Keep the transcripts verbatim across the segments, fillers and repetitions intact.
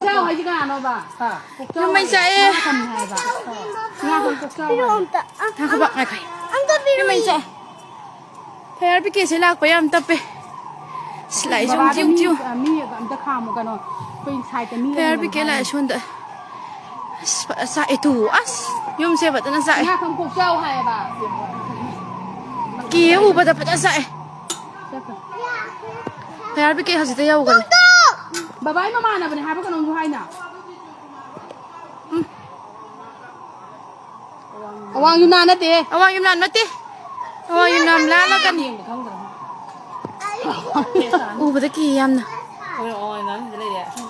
ꯀꯣꯛꯆꯥꯎ ꯍꯥꯏꯁꯤ ꯀꯅꯥꯅꯣꯕ? ꯍꯥ? ꯀꯣꯛꯆꯥꯎ ꯌꯨꯝ ꯃꯩ ꯍꯥꯏꯁꯤ ꯆꯥꯛꯑꯦ꯫ ꯉꯥ ꯊꯝꯃꯤ ꯍꯥꯏꯕ꯫ ꯉꯥ ꯊꯝꯃꯤ ꯀꯣꯛꯆꯥꯎ ꯍꯥꯏ꯫ ꯑꯝꯇ, ꯑꯝꯇ ꯉꯥꯏꯈꯣ, ꯉꯥꯏꯈꯣ꯫ ꯑꯝꯇ ꯄꯤꯔꯨ꯫ ꯌꯨꯝ ꯃꯩ ꯆꯥꯛꯑꯦ꯫ ꯐꯌꯥꯔ ꯕ꯭ꯔꯤꯒꯦꯗꯁꯦ ꯂꯥꯛꯄ ꯌꯥꯝ ꯇꯞꯄꯦ꯫ ꯑꯁ, ꯂꯥꯛꯏꯁꯦ ꯌꯦꯡꯉꯨ, ꯕꯕꯥꯗ ꯃꯤ, ꯃꯤꯌꯨ꯫ ꯑ, ꯃꯤ ꯑꯝꯇ ꯈꯥꯝꯃꯨ ꯀꯩꯅꯣ꯫ ꯑꯩꯈꯣꯏ ꯁꯥꯏꯠꯇ ꯃꯤ ꯑꯃ ꯐꯌꯥꯔ ꯌꯥꯝ ꯕ꯭ꯔꯤꯒꯦꯗ ꯂꯥꯛꯑꯦ ꯍꯥꯏ꯫ ꯁꯣꯝꯗ꯫ ꯑꯁ, ꯐꯖꯅ ꯆꯥꯛꯑꯦ ꯇꯨ꯫ ꯑꯁ, ꯌꯨꯝꯁꯦ ꯐꯖꯅ ꯆꯥꯛꯑꯦ꯫ ꯉꯥ ꯊꯝ ꯀꯣꯛꯆꯥꯎ ꯍꯥꯏꯌꯦꯕ꯫ ꯀꯤꯌꯦ ꯎꯕꯗ ꯐꯖꯅ ꯆꯥꯛꯑꯦ꯫ ꯐꯌꯥꯔ ꯕ꯭ꯔꯤꯒꯦꯗ ꯍꯧꯖꯤꯛꯇ ꯌꯧꯈ꯭ꯔꯦ꯫ ꯕꯕꯥꯒꯤ ꯃꯃꯥꯟꯅꯕꯅꯦ ꯍꯥꯏꯕ ꯀꯩꯅꯣꯝꯁꯨ ꯍꯥꯏꯅ꯫ ꯎꯝ꯫ ꯑꯋꯥꯡ ꯌꯨꯝꯅꯥꯝ ꯅꯠꯇꯦ꯫ ꯑꯋꯥꯡ ꯌꯨꯝꯅꯥꯝ ꯅꯠꯇꯦ꯫ ꯑꯋꯥꯡ ꯌꯨꯝꯅꯥꯝ ꯂꯥꯜꯂꯛꯀꯅꯤ꯫ ꯎꯕꯗ ꯀꯤ ꯌꯥꯝꯅ꯫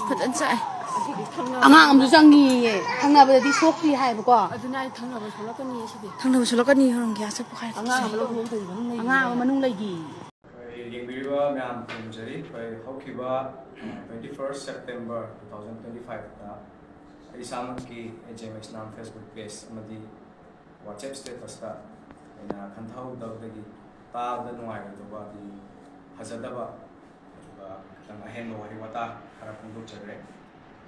ꯐꯖꯅ ꯆꯥꯛꯑꯦ꯫ ꯑꯉꯥꯡ ꯑꯃꯁꯨ ꯆꯪꯉꯤꯌꯦ꯫ ꯊꯪꯅꯕꯗꯗꯤ ꯁꯣꯛꯇ꯭ꯔꯤ ꯍꯥꯏꯕꯀꯣ꯫ ꯑꯗꯨꯅ ꯑꯩ ꯊꯪꯅꯕ ꯁꯣꯛꯂꯛꯀꯅꯤ ꯁꯤꯗꯤ꯫ ꯊꯪꯅꯕ ꯁꯣꯛꯂꯛꯀꯅꯤ ꯍꯣꯔꯝꯒꯤ ꯑꯁ ꯄꯣꯛꯈꯥꯏꯔꯛꯀꯅꯤ꯫ ꯑꯉꯥꯡ ꯑꯃ ꯂꯧꯊꯣꯛꯑ ꯀꯩꯅꯣ ꯅꯪ ꯂꯩꯔꯤꯁꯦ? ꯑꯉꯥꯡ ꯑꯃ ꯃꯅꯨꯡ ꯂꯩꯈꯤ꯫ ꯑꯩꯈꯣꯏ ꯌꯦꯡꯕꯤꯔꯤꯕ ꯃꯌꯥꯝ ꯈꯨꯔꯨꯝꯖꯔꯤ꯫ ꯑꯩꯈꯣꯏ ꯍꯧꯈꯤꯕ twenty first September two thousand twenty fiveꯇ ꯑꯩ ꯏꯁꯥꯃꯛꯀꯤ ꯑꯦ ꯖꯦ ꯑꯦꯝ ꯑꯦꯁ ꯅꯥꯝ Facebook page ꯑꯃꯗꯤ WhatsApp statusꯇ ꯑꯩꯅ ꯈꯟꯊꯍꯧꯗꯕꯗꯒꯤ ꯇꯥꯕꯗ ꯅꯨꯡꯉꯥꯏꯔꯣꯏꯗꯧꯕ, ꯑꯗꯒꯤ ꯐꯖꯗꯕ, ꯑꯗꯨꯒ ꯈꯤꯇꯪ ꯑꯍꯦꯟꯕ ꯋꯥꯍꯩ ꯋꯥꯇꯥ ꯈꯔ ꯐꯣꯡꯗꯣꯛꯆꯈ꯭ꯔꯦ꯫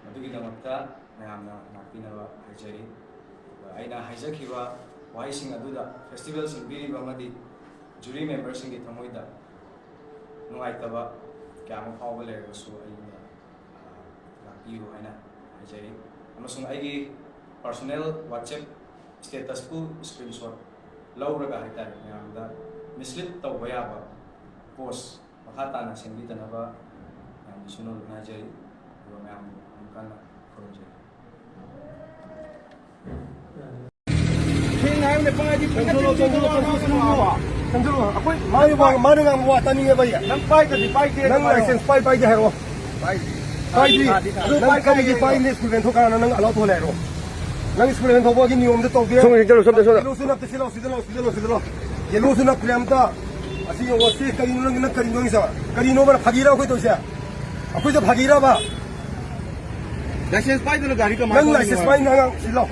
ꯃꯗꯨꯒꯤꯗꯃꯛꯇ ꯃꯌꯥꯝꯅ ꯉꯥꯛꯄꯤꯅꯕ ꯍꯥꯏꯖꯔꯤ꯫ ꯑꯗꯨꯒ ꯑꯩꯅ ꯍꯥꯏꯖꯈꯤꯕ ꯋꯥꯍꯩꯁꯤꯡ ꯑꯗꯨꯗ festival ꯁꯤꯟꯕꯤꯔꯤꯕ ꯑꯃꯗꯤ jury memberꯁꯤꯡꯒꯤ ꯊꯃꯣꯏꯗ ꯅꯨꯡꯉꯥꯏꯇꯕ ꯀꯌꯥ ꯑꯃ ꯐꯥꯎꯕ ꯂꯩꯔꯒꯁꯨ ꯑꯩꯉꯣꯟꯗ, ꯑ, ꯉꯥꯛꯄꯤꯌꯨ ꯍꯥꯏꯅ ꯍꯥꯏꯖꯔꯤ꯫ ꯑꯃꯁꯨꯡ ꯑꯩꯒꯤ personal WhatsApp statusꯄꯨ screenshot ꯂꯧꯔꯒ ꯍꯥꯏꯇꯥꯔꯦ, ꯃꯌꯥꯝꯗ mislead ꯇꯧꯕ ꯌꯥꯕ post ꯃꯈꯥ ꯇꯥꯅ ꯁꯦꯝꯕꯤꯗꯅꯕ ꯃꯌꯥꯝꯗꯁꯨ ꯅꯣꯜꯂꯨꯛ ꯅꯥꯏꯖꯔꯤ꯫ ꯑꯗꯨꯒ ꯃꯌꯥꯝꯕꯨ ꯑꯃꯨꯛ ꯍꯟꯅ ꯈꯨꯔꯨꯝꯖꯔꯤ꯫ ꯊꯦꯡꯅ ꯍꯥꯏꯕꯅꯦ, ꯄꯥꯏꯗꯤ ꯆꯪꯁꯤꯜꯂꯣ, ꯆꯪꯁꯤꯜꯂꯣ, ꯆꯪꯁꯤꯜꯂꯣ, ꯆꯪꯁꯤꯜꯂꯣ꯫ ꯑꯩꯈꯣꯏ ꯃꯥꯅ ꯋꯥ-, ꯃꯥꯅ ꯉꯥꯡꯕ ꯋꯥ ꯇꯥꯅꯤꯡꯉꯦꯕ ꯑꯩ꯫ ꯅꯪ ꯄꯥꯏꯗ꯭ꯔꯗꯤ ꯄꯥꯏꯗꯦ ꯅꯪ ꯍꯥꯏꯌꯣ꯫ License ꯄꯥꯏ-, ꯄꯥꯏꯗꯦ ꯍꯥꯏꯔꯛꯑꯣ꯫ ꯄꯥꯏꯗꯦ꯫ ꯄꯥꯏꯗ꯭ꯔꯤ꯫ ꯑꯗꯨ ꯅꯪ ꯄꯥꯏ-, ꯀꯔꯤꯒꯤ ꯄꯥꯏꯗꯦ꯫ ꯄꯥꯏꯅꯦ? School van ꯊꯣꯛꯀꯥꯟꯗ ꯅꯪ allow ꯇꯧꯍꯜꯂꯦ ꯍꯥꯏꯔꯣ? ꯅꯪ school van ꯊꯣꯛꯄꯒꯤ ꯅꯤꯌꯣꯝꯗ ꯇꯧꯗꯦ꯫ ꯁꯣꯝꯗ ꯆꯠꯂꯣ, ꯁꯣꯝꯗ, ꯁꯣꯝꯗ꯫ Yellowꯁꯨ ꯅꯞꯇꯦ, ꯁꯤ ꯂꯥꯎ, ꯁꯤꯗ ꯂꯥꯎ, ꯁꯤꯗ ꯂꯥꯎ꯫ Yellowꯁꯨ ꯅꯞꯇ꯭ꯔꯦ ꯑꯝꯇ꯫ ꯑꯁꯤ ꯌꯦꯡꯉꯣ, ꯁꯤ ꯀꯔꯤꯅꯣ ꯅꯪ, ꯅꯪ ꯀꯔꯤꯅꯣ ꯅꯪꯒꯤꯁꯦ? ꯀꯔꯤꯅꯣꯕ? ꯐꯥꯒꯤꯔꯕ ꯑꯩꯈꯣꯏ ꯇꯧꯔꯤꯁꯦ? ꯑꯩꯈꯣꯏꯁꯦ ꯐꯥꯒꯤꯔꯕ? License ꯄꯥꯏꯗꯅ ꯒꯥꯔꯤ ꯀꯃꯥꯏꯅ ꯅꯪ ꯊꯧꯔꯤꯅꯣ? License ꯄꯥꯏꯅ ꯑꯉꯥꯡ ꯁꯤ ꯂꯥꯎ꯫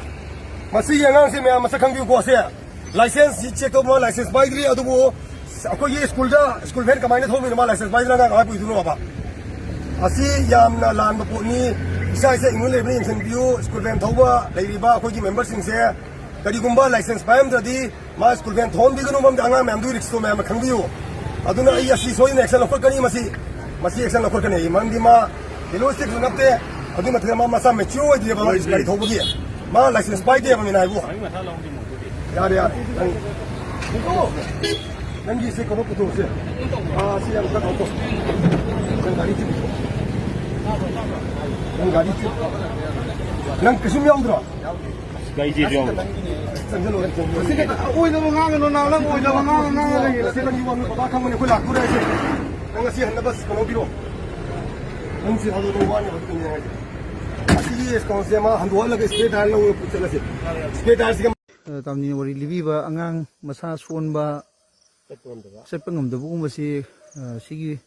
ꯃꯁꯤꯒꯤ ꯑꯉꯥꯡꯁꯦ ꯃꯌꯥꯝ ꯃꯁꯛ ꯈꯪꯕꯤꯌꯨꯀꯣ꯫ ꯁꯦ license check ꯇꯧꯕ, license ꯄꯥꯏꯗ꯭ꯔꯤ, ꯑꯗꯨꯕꯨ ꯑꯩꯈꯣꯏꯒꯤ schoolꯗ, school van ꯀꯃꯥꯏꯅ ꯊꯧꯕꯅꯣ? ꯃꯥ license ꯄꯥꯏꯗꯅ ꯑꯉꯥꯡ ꯀꯃꯥꯏꯅ ꯄꯨꯗꯣꯏꯅꯣꯕ? ꯑꯁꯤ ꯌꯥꯝꯅ ꯂꯥꯟꯕ ꯄꯣꯠꯅꯤ꯫ ꯏꯁꯥ ꯏꯁꯥ ꯏꯃꯨꯡ ꯂꯩꯕꯅ ꯌꯦꯡꯁꯤꯟꯕꯤꯌꯨ꯫ ꯁ꯭ꯀꯨꯜ ꯚꯦꯟ ꯊꯧꯕ ꯂꯩꯔꯤꯕ ꯑꯩꯈꯣꯏꯒꯤ ꯃꯦꯝꯕꯔꯁꯤꯡꯁꯦ, ꯀꯔꯤꯒꯨꯝꯕ ꯂꯥꯏꯁꯦꯟꯁ ꯄꯥꯏꯔꯝꯗ꯭ꯔꯗꯤ ꯃꯥ ꯁ꯭ꯀꯨꯜ ꯚꯦꯟ ꯊꯧꯍꯟꯕꯤꯒꯅꯨ꯫ ꯃꯔꯝꯗꯤ ꯑꯉꯥꯡ ꯃꯌꯥꯝꯗꯨꯒꯤ ꯔꯤꯛꯁꯇꯣ ꯃꯌꯥꯝꯅ ꯈꯪꯕꯤꯌꯨ꯫ ꯑꯗꯨꯅ ꯑꯩ ꯑꯁꯤ ꯁꯣꯏꯗꯅ ꯑꯦꯛꯁꯟ ꯂꯧꯈꯠꯀꯅꯤ꯫ ꯃꯁꯤ, ꯃꯁꯤ ꯑꯦꯛꯁꯟ ꯂꯧꯈꯠꯀꯅꯤ꯫ ꯃꯔꯝꯗꯤ ꯃꯥ ꯌꯦꯜꯂꯣ ꯁ꯭ꯇꯤꯛꯁꯨ ꯅꯞꯇꯦ, ꯑꯗꯨꯒꯤ ꯃꯊꯛꯇ ꯃꯥ ꯃꯁꯥ ꯃꯦꯆ꯭ꯌꯨꯔ ꯑꯣꯏꯗ꯭ꯔꯤꯕ ꯒꯥꯔꯤ ꯊꯧꯕꯒꯤ꯫ ꯃꯥ ꯂꯥꯏꯁꯦꯟꯁ ꯄꯥꯏꯗꯦꯕ, ꯃꯤꯅ ꯍꯥꯏꯕꯨ꯫ ꯌꯥꯔꯦ, ꯌꯥꯔꯦ꯫ ꯅꯪ, ꯅꯪꯒꯤꯁꯦ ꯀꯩꯅꯣ ꯄꯨꯊꯣꯛꯁꯦ꯫ ꯑꯥ, ꯁꯤ ꯌꯥꯝ ꯀꯟꯅ ꯇꯧ꯫ ꯅꯪ ꯒꯥꯔꯤ ꯆꯤꯟ-, ꯅꯪ ꯒꯥꯔꯤ ꯆꯤꯟ-, ꯅꯪ ꯀꯩꯁꯨꯝ ꯌꯥꯎꯗ꯭ꯔꯣ? ꯒꯥꯔꯤ ꯆꯦꯟꯁꯨ ꯌꯥꯎꯗ꯭ꯔꯣ? ꯆꯪꯁꯤꯜꯂꯣ, ꯆꯪꯁꯤꯜꯂꯣ꯫ ꯃꯁꯤ ꯈꯛꯇ ꯑꯣꯏꯗꯕ ꯉꯥꯡꯒꯅꯨ, ꯅꯪ ꯑꯣꯏꯗꯕ ꯉꯥꯡꯉ ꯉꯥꯡꯉ ꯂꯩꯌꯦ꯫ ꯁꯤ ꯅꯪꯒꯤ ꯋꯥ ꯅꯣꯏ ꯕꯕꯥ ꯈꯪꯕꯅꯤ, ꯑꯩꯈꯣꯏ ꯂꯥꯛꯇꯣꯔꯦ ꯍꯥꯏꯁꯦ꯫ ꯅꯪ ꯉꯁꯤ ꯍꯟꯅꯕ ꯀꯩꯅꯣ ꯄꯤꯔꯣ꯫ ꯅꯪ ꯁꯤ ꯊꯥꯗꯣꯛꯄ ꯋꯥꯅꯤ ꯍꯧꯖꯤꯛꯇꯅꯦ ꯍꯥꯏꯁꯦ꯫ ꯑꯁꯤꯒꯤ ꯀꯩꯅꯣꯁꯦ ꯃꯥ ꯍꯟꯗꯣꯛꯍꯜꯂꯒ ꯁ꯭ꯄꯦꯌꯔ ꯇꯥꯌꯔ ꯂꯧꯔꯒ ꯆꯠꯂꯁꯦ꯫ ꯁ꯭ꯄꯦꯌꯔ ꯇꯥꯌꯔꯁꯤꯒ ꯑ, ꯇꯥꯃꯅꯤꯅ ꯋꯥꯔꯤ ꯂꯤꯕꯤꯕ ꯑꯉꯥꯡ ꯃꯁꯥ ꯁꯣꯟꯕ, ꯆꯠꯄ ꯉꯝꯗꯕ꯫ ꯆꯠꯄ ꯉꯝꯗꯕꯒꯨꯝꯕꯁꯤ, ꯑ, ꯁꯤꯒꯤ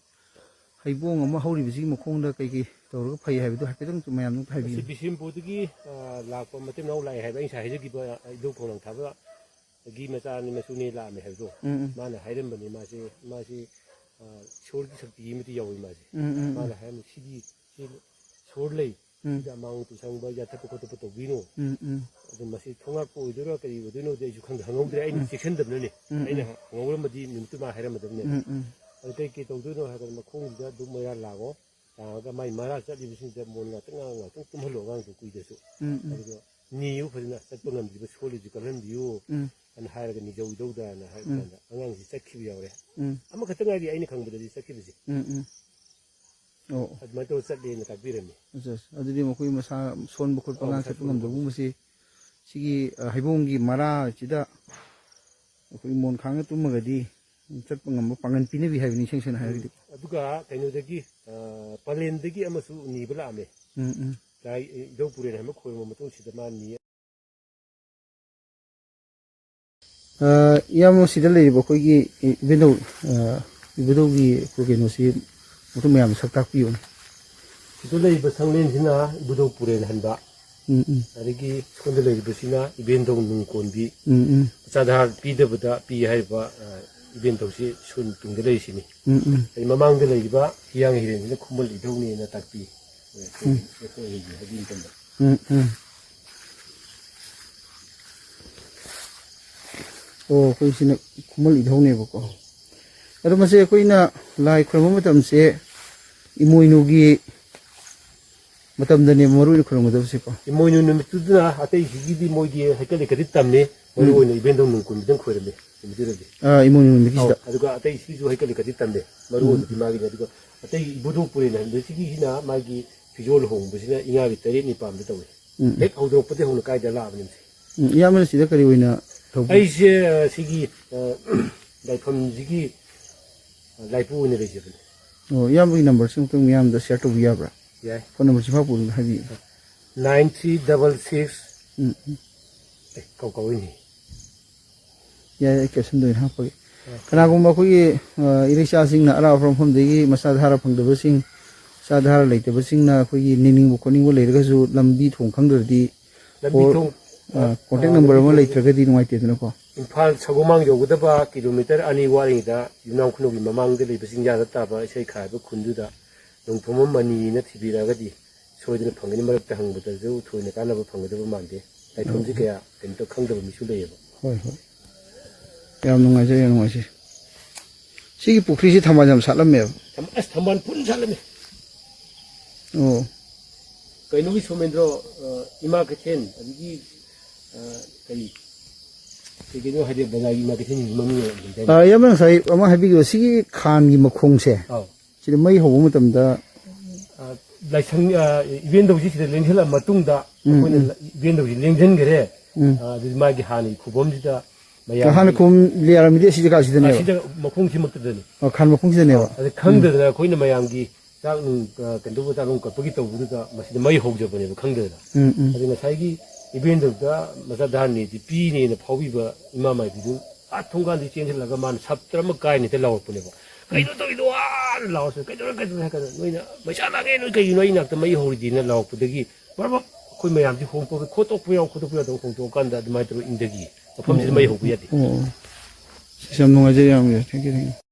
ꯍꯩꯕꯣꯡ ꯑꯃ ꯍꯧꯔꯤꯕꯁꯤꯒꯤ ꯃꯈꯣꯡꯗ ꯀꯩꯀꯩ ꯇꯧꯔꯒ ꯐꯩ ꯍꯥꯏꯕꯗꯨ ꯍꯥꯏꯐꯦꯠꯇꯪ ꯃꯌꯥꯝꯗ ꯃꯁꯤ ꯍꯥꯏꯕꯤꯌꯨ꯫ ꯕꯤꯁꯦꯝꯄꯨꯔꯗꯒꯤ, ꯑ, ꯂꯥꯛꯄ ꯃꯇꯩ ꯃꯅꯥꯎ ꯂꯥꯛꯑꯦ ꯍꯥꯏꯕ ꯑꯩ ꯉꯁꯥꯏ ꯍꯥꯏꯖꯈꯤꯕ, ꯑ, ꯏꯙꯧ ꯈꯣꯡꯅꯥꯡ ꯊꯥꯕꯒꯤ ꯃꯆꯥꯅꯤ ꯃꯁꯨꯅꯤ ꯂꯥꯛꯑꯝꯃꯦ ꯍꯥꯏꯕꯗꯣ꯫ ꯎꯝ, ꯎꯝ꯫ ꯃꯥꯅ ꯍꯥꯏꯔꯝꯕꯅꯤ ꯃꯥꯁꯦ, ꯃꯥꯁꯤ, ꯑ, ꯏꯁꯣꯔꯒꯤ ꯁꯛꯇꯤ ꯑꯃꯗꯤ ꯌꯥꯎꯏ ꯃꯥꯁꯦ꯫ ꯎꯝ, ꯎꯝ, ꯎꯝ꯫ ꯃꯥꯅ ꯍꯥꯏꯔꯝꯃꯤ ꯁꯤꯗꯤ ꯁꯤ ꯁꯣꯔ ꯂꯩ꯫ ꯎꯝ꯫ ꯁꯤꯗ ꯑꯃꯥꯡ ꯑꯇꯨ ꯁꯪꯕ, ꯌꯥꯟꯊꯠꯄ ꯈꯣꯠꯇꯠꯄ ꯇꯧꯕꯤꯅꯨ꯫ ꯎꯝ, ꯎꯝ꯫ ꯑꯗꯨ ꯃꯁꯤ ꯊꯣꯡꯉꯥꯛꯄ ꯑꯣꯏꯗꯣꯏꯔꯥ ꯀꯔꯤ ꯑꯣꯏꯗꯣꯏꯅꯣꯗꯤ ꯑꯩꯁꯨ ꯈꯪꯗꯦ, ꯍꯪꯍꯧꯗ꯭ꯔꯦ꯫ ꯑꯩꯅ ꯎꯝ꯫ ꯆꯦꯛꯁꯤꯟꯗꯕꯅꯅꯦ꯫ ꯎꯝ, ꯑꯩꯅ ꯎꯝ꯫ ꯍꯪꯍꯧꯔꯝꯃꯗꯤ ꯅꯨꯃꯤꯠꯇꯨ ꯃꯥ ꯍꯥꯏꯔꯝꯃꯗꯕꯅꯦ꯫ ꯎꯝ, ꯎꯝ꯫ ꯑꯗꯨ ꯀꯩ ꯀꯩ ꯇꯧꯗꯣꯏꯅꯣ ꯍꯥꯏꯔ ꯀꯥꯟꯗ ꯃꯈꯣꯡꯁꯤꯗ ꯙꯨꯞ ꯃꯩꯔꯥ ꯂꯥꯡꯉꯣ, ꯂꯥꯡꯉꯒ ꯃꯥꯏ ꯃꯔꯥ ꯆꯠꯂꯤꯕꯁꯤꯡꯁꯤꯗ ꯃꯣꯟ ꯉꯥꯛꯇꯪ ꯉꯥꯡꯉꯒ ꯉꯥꯛꯇꯪ ꯇꯨꯝꯍꯜꯂꯣ ꯑꯉꯥꯡꯗꯣ ꯀꯨꯏꯗ꯭ꯔꯁꯨ꯫ ꯎꯝ, ꯎꯝ꯫ ꯑꯗꯨꯒ ꯅꯤꯌꯨ ꯐꯖꯅ ꯆꯠꯄ ꯉꯝꯗ꯭ꯔꯤꯕ ꯁꯣꯜꯂꯤꯁꯤ ꯀꯜꯍꯟꯕꯤꯌꯨ ꯎꯝ꯫ ꯑꯅ ꯍꯥꯏꯔꯒ ꯅꯤꯖꯧ ꯏꯙꯧꯗꯅ ꯍꯥꯏꯕ ꯎꯝ꯫ ꯀꯥꯟꯗ ꯑꯉꯥꯡꯁꯤ ꯆꯠꯈꯤꯕ ꯌꯥꯎꯔꯦ꯫ ꯎꯝ꯫ ꯑꯃꯈꯛꯇ ꯉꯥꯏꯔꯤ ꯑꯩꯅ ꯈꯪꯕꯗꯗꯤ ꯆꯠꯈꯤꯕꯁꯦ꯫ ꯎꯝ, ꯎꯝ꯫ ꯑꯣ, ꯑꯣ꯫ ꯑꯗꯨꯃꯥꯏꯅ ꯇꯧꯔ ꯆꯠꯂꯦꯅ ꯇꯥꯛꯄꯤꯔꯝꯃꯤ꯫ ꯑꯠꯆꯥ, ꯑꯠꯆꯥ꯫ ꯑꯗꯨꯗꯤ ꯃꯈꯣꯏ ꯃꯁꯥ ꯁꯣꯟꯕ ꯈꯣꯠꯄ ꯑꯧ, ꯑꯉꯥꯡ ꯃꯁꯥ ꯆꯠꯄ ꯁꯣꯟꯕ ꯈꯣꯠꯄ꯫ ꯉꯝꯗꯕꯒꯨꯝꯕꯁꯤ ꯁꯤꯒꯤ, ꯑ, ꯍꯩꯕꯣꯡꯒꯤ ꯃꯔꯥꯁꯤꯗ ꯑꯩꯈꯣꯏ ꯃꯣꯟ ꯈꯥꯡꯉ ꯇꯨꯝꯃꯒꯗꯤ ꯆꯠꯄ ꯉꯝꯕ ꯄꯥꯡꯒꯟ ꯄꯤꯅꯕꯤ ꯍꯥꯏꯕꯅꯤ, ꯏꯁꯦꯡ ꯁꯦꯡꯅ ꯍꯥꯏꯔꯒꯗꯤ꯫ ꯎꯝ꯫ ꯑꯗꯨꯒ ꯀꯩꯅꯣꯗꯒꯤ, ꯑ, ꯄꯂꯦꯟꯗꯒꯤ ꯑꯃꯁꯨ ꯅꯤꯕ ꯂꯥꯛꯑꯝꯃꯦ꯫ ꯎꯝ, ꯎꯝ꯫ ꯂꯥꯏ, ꯏꯙꯧ ꯄꯨꯔꯦꯟ ꯍꯥꯏꯕ ꯈꯣꯏꯔꯝꯕ ꯃꯇꯨꯡꯁꯤꯗ ꯃꯥ ꯅꯤ ꯑ, ꯏꯌꯥꯝꯕ, ꯁꯤꯗ ꯂꯩꯔꯤꯕ ꯑꯩꯈꯣꯏꯒꯤ ꯏ-, ꯏꯕꯨꯙꯧ, ꯑ, ꯏꯕꯨꯙꯧꯒꯤ ꯑꯩꯈꯣꯏ ꯀꯩꯅꯣꯁꯤ ꯑꯝꯇ ꯃꯌꯥꯝꯗ ꯁꯛ ꯇꯥꯛꯄꯤꯌꯨꯅꯦ꯫ ꯁꯤꯗ ꯂꯩꯔꯤꯕ ꯁꯪꯂꯦꯟꯁꯤꯅ ꯏꯕꯨꯙꯧ ꯄꯨꯔꯦꯟ ꯍꯟꯕ꯫ ꯎꯝ, ꯎꯝ꯫ ꯑꯗꯒꯤ ꯁꯣꯝꯗ ꯂꯩꯔꯤꯕꯁꯤꯅ ꯏꯕꯦꯟꯗꯧ ꯅꯨꯡ ꯀꯣꯟꯕꯤ꯫ ꯎꯝ, ꯎꯝ꯫ ꯃꯆꯥꯗ ꯄꯤꯗꯕꯗ ꯄꯤ ꯍꯥꯏꯔꯤꯕ, ꯑ, ꯏꯕꯦꯟꯗꯧꯁꯤ ꯁꯨꯟ ꯇꯨꯡꯗ ꯂꯩꯔꯤꯁꯤꯅꯤ꯫ ꯎꯝ, ꯎꯝ꯫ ꯑꯗꯩ ꯃꯃꯥꯡꯗ ꯂꯩꯔꯤꯕ ꯍꯤꯌꯥꯡ ꯍꯤꯔꯦꯟꯁꯤꯅ ꯈꯨꯃꯜ ꯏꯙꯧꯅꯦꯅ ꯇꯥꯛꯄꯤ꯫ ꯎꯝ꯫ ꯎꯝ, ꯎꯝ꯫ ꯑꯣ, ꯑꯩꯈꯣꯏ ꯁꯤꯅ ꯈꯨꯃꯟ ꯏꯙꯧꯅꯦꯕꯀꯣ꯫ ꯑꯗꯣ ꯃꯁꯦ ꯑꯩꯈꯣꯏꯅ ꯂꯥꯏ ꯈꯨꯔꯨꯝꯕ ꯃꯇꯝꯁꯦ ꯏꯃꯣꯏꯅꯨꯒꯤ ꯃꯇꯝꯗꯅꯦꯕ ꯃꯔꯨ ꯑꯣꯏꯅ ꯈꯨꯔꯨꯝꯒꯗꯕꯁꯦꯀꯣ꯫ ꯏꯃꯣꯏꯅꯨ ꯅꯨꯃꯤꯠꯇꯨꯗꯅ ꯑꯇꯩꯁꯤꯒꯤꯗꯤ ꯃꯣꯏꯒꯤ ꯍꯩꯀꯠ ꯂꯩꯀꯠꯇꯤ ꯇꯝꯃꯤ, ꯃꯔꯨ ꯎꯝ꯫ ꯑꯣꯏꯅ ꯏꯕꯦꯟꯗꯧ ꯅꯣꯡ ꯀꯨꯟꯕꯗꯪ ꯈꯣꯏꯔꯝꯃꯤ ꯅꯨꯃꯤꯠꯇꯨꯗꯗꯤ꯫ ꯑꯥ, ꯏꯃꯣꯏꯅꯨ ꯅꯨꯃꯤꯠꯀꯤꯁꯤꯗ꯫ ꯑꯧ, ꯑꯗꯨꯒ ꯑꯇꯩ ꯁꯤꯁꯨ ꯍꯩꯀꯠ ꯂꯩꯀꯠꯇꯤ ꯇꯝꯃꯦ, ꯃꯔꯨ ꯎꯝ꯫ ꯑꯣꯏꯕꯗꯤ ꯃꯥꯒꯤꯅꯤ꯫ ꯑꯗꯨꯒ ꯑꯇꯩ ꯏꯕꯨꯙꯧ ꯄꯨꯔꯦꯜ ꯍꯟꯕꯁꯤꯒꯤꯁꯤꯅ ꯃꯥꯒꯤ ꯐꯤꯖꯣꯜ ꯍꯣꯡꯕꯁꯤꯅ ꯏꯉꯥꯒꯤ ꯇꯔꯦꯠ ꯅꯤꯄꯥꯟꯗ ꯇꯧꯏ꯫ ꯎꯝ꯫ ꯍꯦꯛ ꯍꯧꯗꯣꯔꯛꯄꯗꯒꯤ ꯍꯧꯅ ꯀꯥꯏꯗ ꯂꯥꯛꯑꯕꯅꯤ ꯃꯁꯤ? ꯎꯝ, ꯏꯌꯥꯝꯕꯅ ꯁꯤꯗ ꯀꯔꯤ ꯑꯣꯏꯅ ꯇꯧꯕ? ꯑꯩꯁꯦ, ꯑ, ꯁꯤꯒꯤ, ꯑ, ꯂꯥꯏꯐꯝꯁꯤꯒꯤ, ꯑ, ꯂꯥꯏꯄꯨ ꯑꯣꯏꯅ ꯂꯩꯖꯕꯅꯤ꯫ ꯑꯣ, ꯏꯌꯥꯝꯕꯒꯤ ꯅꯝꯕꯔꯁꯤ ꯑꯃꯨꯛꯇꯪ ꯃꯤꯌꯥꯝꯗ ꯁꯤꯌꯔ ꯇꯧꯕ ꯌꯥꯕ꯭ꯔꯥ? ꯌꯥꯏ꯫ ꯐꯣꯟ ꯅꯝꯕꯔꯁꯤ ꯐꯥꯎ ꯄꯨꯔꯒ ꯍꯥꯏꯕꯤꯌꯨ꯫ Nine three double six. Um, um. ꯑꯦ, ꯀꯧ-, ꯀꯧꯏꯅꯦ꯫ ꯌꯥꯏ, ꯑꯩ ꯀꯦꯞꯁꯟꯗ ꯑꯣꯏꯅ ꯍꯥꯞꯄꯒꯦ꯫ ꯑꯥ꯫ ꯀꯅꯥꯒꯨꯝꯕ ꯑꯩꯈꯣꯏꯒꯤ, ꯑ, ꯏꯔꯩꯆꯥꯁꯤꯡꯅ ꯑꯔꯥꯞ ꯑꯔꯥꯞꯄ ꯃꯐꯝꯗꯒꯤ ꯃꯆꯥ ꯙꯥꯔꯥ ꯐꯪꯗꯕꯁꯤꯡ, ꯃꯆꯥ ꯙꯥꯔꯥ ꯂꯩꯇꯕꯁꯤꯡꯅ ꯑꯩꯈꯣꯏꯒꯤ ꯅꯤꯡꯅꯤꯡꯕ ꯈꯣꯠꯅꯤꯡꯕ ꯂꯩꯔꯒꯁꯨ ꯂꯝꯕꯤ ꯊꯣꯡ ꯈꯪꯗ꯭ꯔꯗꯤ ꯂꯝꯕꯤ ꯑꯣꯔ, ꯊꯣꯡ, ꯑ, ꯑ, ꯀꯣꯟꯇꯦꯛ ꯑ, ꯅꯝꯕꯔ ꯂꯝꯕꯤ ꯑꯃ ꯊꯣꯡ ꯂꯩꯇ꯭ꯔꯒꯗꯤ ꯅꯨꯡꯉꯥꯏꯇꯦꯗꯅꯀꯣ꯫ ꯏꯝꯐꯥꯜ ꯁꯒꯣꯜꯃꯥꯡ ꯌꯧꯒꯗꯕ ꯀꯤꯂꯣꯃꯤꯇꯔ ꯑꯅꯤ ꯋꯥꯠꯂꯤꯉꯩꯗ ꯌꯨꯝꯅꯥꯝ ꯈꯨꯅꯧꯒꯤ ꯃꯃꯥꯡꯗ ꯂꯩꯕ ꯆꯤꯡꯌꯥꯗ ꯇꯥꯕ ꯏꯁꯩ ꯈꯥꯏꯕ ꯈꯨꯟꯗꯨꯗ ꯅꯣꯡꯊꯣꯝꯕꯝ ꯃꯅꯤꯅ ꯊꯤꯕꯤꯔꯛꯑꯒꯗꯤ ꯁꯣꯏꯗꯅ ꯐꯪꯒꯅꯤ꯫ ꯃꯔꯛꯇ ꯍꯪꯕꯗꯁꯨ ꯊꯣꯏꯅ ꯀꯥꯟꯅꯕ ꯐꯪꯒꯗꯕ ꯃꯥꯟꯗꯦ꯫ ꯂꯥꯏꯐꯝꯁꯤ ꯎꯝ꯫ ꯀꯌꯥ ꯀꯩꯅꯣ ꯇꯧ-, ꯈꯪꯗꯕ ꯃꯤꯁꯨ ꯂꯩꯌꯦꯕ꯫ ꯍꯣꯏ, ꯍꯣꯏ꯫ ꯌꯥꯝ ꯅꯨꯡꯉꯥꯏꯖꯔꯦ, ꯌꯥꯝ ꯅꯨꯡꯉꯥꯏꯖꯔꯦ꯫ ꯁꯤꯒꯤ ꯄꯨꯈ꯭ꯔꯤꯁꯤ ꯊꯝꯕꯥꯜ ꯌꯥꯝ ꯁꯥꯠꯂꯝꯃꯦꯕ꯫ ꯊꯝ-, ꯑꯁ, ꯊꯝꯕꯥꯜ ꯐꯨꯜ ꯁꯥꯠꯂꯝꯃꯦ꯫ ꯑꯣ꯫ ꯀꯩꯅꯣꯒꯤ ꯁꯣꯃꯦꯟꯗ꯭ꯔꯣ, ꯑ, ꯏꯃꯥ ꯀꯩꯊꯦꯜ, ꯑꯗꯒꯤ, ꯑ, ꯀꯔꯤ, ꯀꯩ ꯀꯩꯅꯣ ꯍꯥꯏꯗꯤ ꯕꯖꯥꯔꯒꯤ ꯏꯃꯥ ꯀꯩꯊꯦꯜꯒꯤ ꯃꯃꯤꯡ ꯑꯣꯏꯔꯝꯗꯥꯏꯅꯦ꯫ ꯑ, ꯏꯌꯥꯝꯕ ꯉꯁꯥꯏ ꯑꯃ ꯍꯥꯏꯕꯤꯈꯤꯕ ꯁꯤꯒꯤ ꯈꯥꯟꯒꯤ ꯃꯈꯣꯡꯁꯦ꯫ ꯑꯧ꯫ ꯁꯤꯗ ꯃꯩ ꯍꯧꯕ ꯃꯇꯝꯗ ꯑ, ꯂꯥꯏꯁꯪ, ꯑ, ꯏꯕꯦꯟꯗꯧꯁꯤ ꯁꯤꯗ ꯂꯦꯡꯁꯤꯜꯂ ꯃꯇꯨꯡꯗ ꯎꯝ, ꯑꯩꯈꯣꯏꯅ ꯎꯝ꯫ ꯂ-, ꯏꯕꯦꯟꯗꯧꯁꯤ ꯂꯦꯡꯁꯤꯟꯈ꯭ꯔꯦ꯫ ꯎꯝ꯫ ꯑ, ꯑꯗꯨꯗꯤ ꯃꯥꯒꯤ ꯍꯥꯟꯅꯒꯤ ꯈꯨꯕꯝꯁꯤꯗ ꯃꯌꯥꯝꯒꯤ ꯍꯥꯟꯅ ꯈꯨꯕꯝ ꯂꯩꯔꯝꯃꯤꯗꯤ ꯑꯁꯤꯗ ꯀꯥꯁꯤꯗꯅꯦꯕ? ꯑꯁꯤꯗ ꯃꯈꯣꯡꯁꯤꯃꯛꯇꯗꯅꯤ꯫ ꯑꯣ, ꯈꯥꯟ ꯃꯈꯣꯡꯁꯤꯗꯅꯦꯕ? ꯑꯧ, ꯑꯗ ꯎꯝ꯫ ꯈꯪꯗꯗꯅ ꯑꯩꯈꯣꯏꯅ ꯃꯌꯥꯝꯒꯤ ꯆꯥꯛ ꯅꯨꯡ, ꯑ, ꯀꯩꯅꯣ ꯇꯧꯕ ꯆꯥꯛ ꯅꯨꯡ ꯀꯠꯄꯒꯤ ꯇꯧꯕꯗꯨꯗ ꯃꯁꯤꯗ ꯃꯩ ꯍꯧꯖꯕꯅꯦꯕ ꯈꯪꯗꯗꯅ꯫ ꯎꯝ, ꯎꯝ꯫ ꯑꯗꯨ ꯉꯁꯥꯏꯒꯤ ꯏꯕꯦꯟꯗꯧꯗ ꯃꯆꯥ ꯙꯥꯔꯅꯤꯁꯤ ꯄꯤꯅꯦꯅ ꯐꯥꯎꯕꯤꯕ ꯏꯃꯥ ꯃꯥꯏꯕꯤꯗꯨ ꯑꯥ ꯊꯣꯡꯒꯥꯟꯗꯒꯤ ꯆꯦꯟꯁꯤꯜꯂꯒ ꯃꯥꯅ ꯁꯞꯇ꯭ꯔ ꯑꯃ ꯀꯥꯏꯅ ꯍꯦꯛꯇ ꯂꯥꯎꯔꯛꯄꯅꯦꯕ꯫ "ꯀꯩꯅꯣ ꯇꯧꯔꯤꯗꯣ?" ꯑꯥꯅ ꯂꯥꯎꯔꯁꯨ, "ꯀꯩꯗꯧꯔꯦ, ꯀꯩꯗꯧꯔꯦ?" ꯍꯥꯏ ꯀꯥꯟꯗ, "ꯅꯣꯏꯅ ꯃꯩꯁꯥ ꯂꯥꯡꯉꯦ, ꯅꯣꯏ ꯀꯩꯒꯤꯅꯣ ꯑꯩ ꯅꯥꯛꯇ ꯃꯩ ꯍꯧꯔꯤꯗꯤꯅ?" ꯂꯥꯎꯔꯛꯄꯗꯒꯤ ꯕꯔꯕꯛ ꯑꯩꯈꯣꯏ ꯃꯌꯥꯝꯁꯤ ꯍꯣꯡꯗꯣꯛꯑꯒ, ꯈꯣꯠꯇꯣꯛꯄ ꯌꯥꯎ, ꯈꯣꯠꯇꯣꯛꯄ ꯌꯥꯗꯕ ꯍꯣꯡꯗꯣꯛꯑꯀꯥꯟꯗ ꯑꯗꯨꯃꯥꯏꯅ ꯇꯧꯔꯒ ꯏꯪꯊꯈꯤ꯫ ꯃꯐꯝꯁꯤꯗ ꯃꯩ ꯍꯧꯕ ꯌꯥꯗꯦ꯫ ꯑꯣ, ꯑꯣ꯫ ꯁꯤꯁꯨ ꯌꯥꯝ ꯅꯨꯡꯉꯥꯏꯖꯔꯦ, ꯌꯥꯝ ꯅꯨꯡꯉꯥꯏꯖꯔꯦ꯫ Thank you, thank you꯫